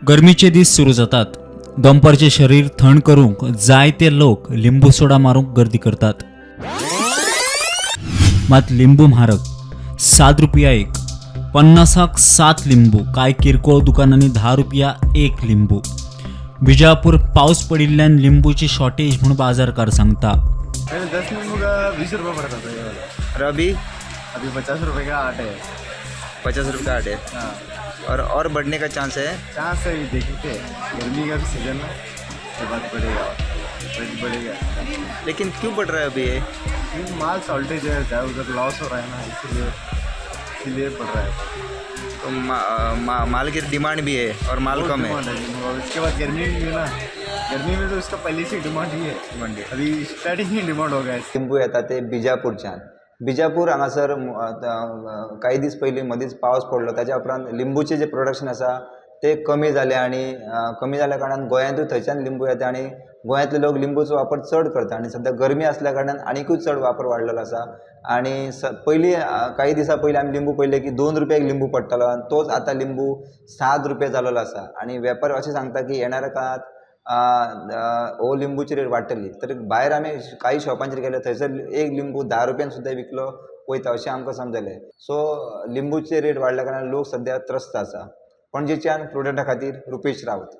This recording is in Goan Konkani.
गरमीचे दीस सुरू जातात. दनपारचें शरीर थंड करूंक जायते लोक लिंबू सोडा मारूंक गर्दी करतात. मात लिंबू म्हारग, 7 रुपया एक, 50क 7 लिंबू. कांय किरकोळ दुकानांनी 10 रुपया एक लिंबू. विजापूर पावस पडिल्ल्यान लिंबूची शॉर्टेज म्हूण बाजारकार सांगता. पहले 10 नींबू का 20 रुपये पड़ता था ये वाला. और अभी? अभी 50 रुपये का 8 है. 50 रुपये का 8 है? हाँ. और बढ़ने का चांस है? चांस है, अभी देखते हैं. गर्मी का भी सीजन है, उसके बाद बढ़ेगा, रेट बढ़ेगा. लेकिन क्यों बढ़ रहा है अभी ये? क्योंकि माल शॉर्टेज है, ज़्यादा उधर लॉस हो रहा है ना, इसीलिए इसीलिए बढ़ रहा है. तो माल की डिमांड भी है और माल बहुत कम है. डिमांड है और इसके बाद गर्मी भी है ना. गर्मी में तो इसका पहले से डिमांड ही है. डिमांड है. अभी स्टार्टिंग ही डिमांड हो गया है. लिंबू येता ते बिजापूरच्यान. बिजापूर हांगासर कांय दीस पयलीं मदींच पावस पडलो. ताच्या उपरांत लिंबूचें जें प्रोडक्शन आसा तें कमी जालें आनी कमी जाल्या कारणान गोंयांतूय थंयच्यान लिंबू येता आनी गोंयांतले लोक लिंबूचो वापर चड करता आनी सद्या गरमी आसल्या कारणान आनिकूय चड वापर वाडलेलो आसा. आनी पयलीं, कांय दिसां पयलीं आमी लिंबू पळयले की 2 रुपयाक लिंबू पडटालो आनी तोच आतां लिंबू 7 रुपया जालेलो आसा. आनी वेपारी अशें सांगता की येणाऱ्या काळांत हो लिंबूची रेट वाडटली. तर भायर आमी कांय शॉपांचेर गेले, थंयसर एक लिंबू 10 रुपयान सुद्दां विकलो वयता अशें आमकां समजलें. सो लिंबूचे रेट वाडल्या कारणान लोक सद्या त्रस्त आसा. पणजेच्यान प्रुडंटा खातीर रुपेश रावत.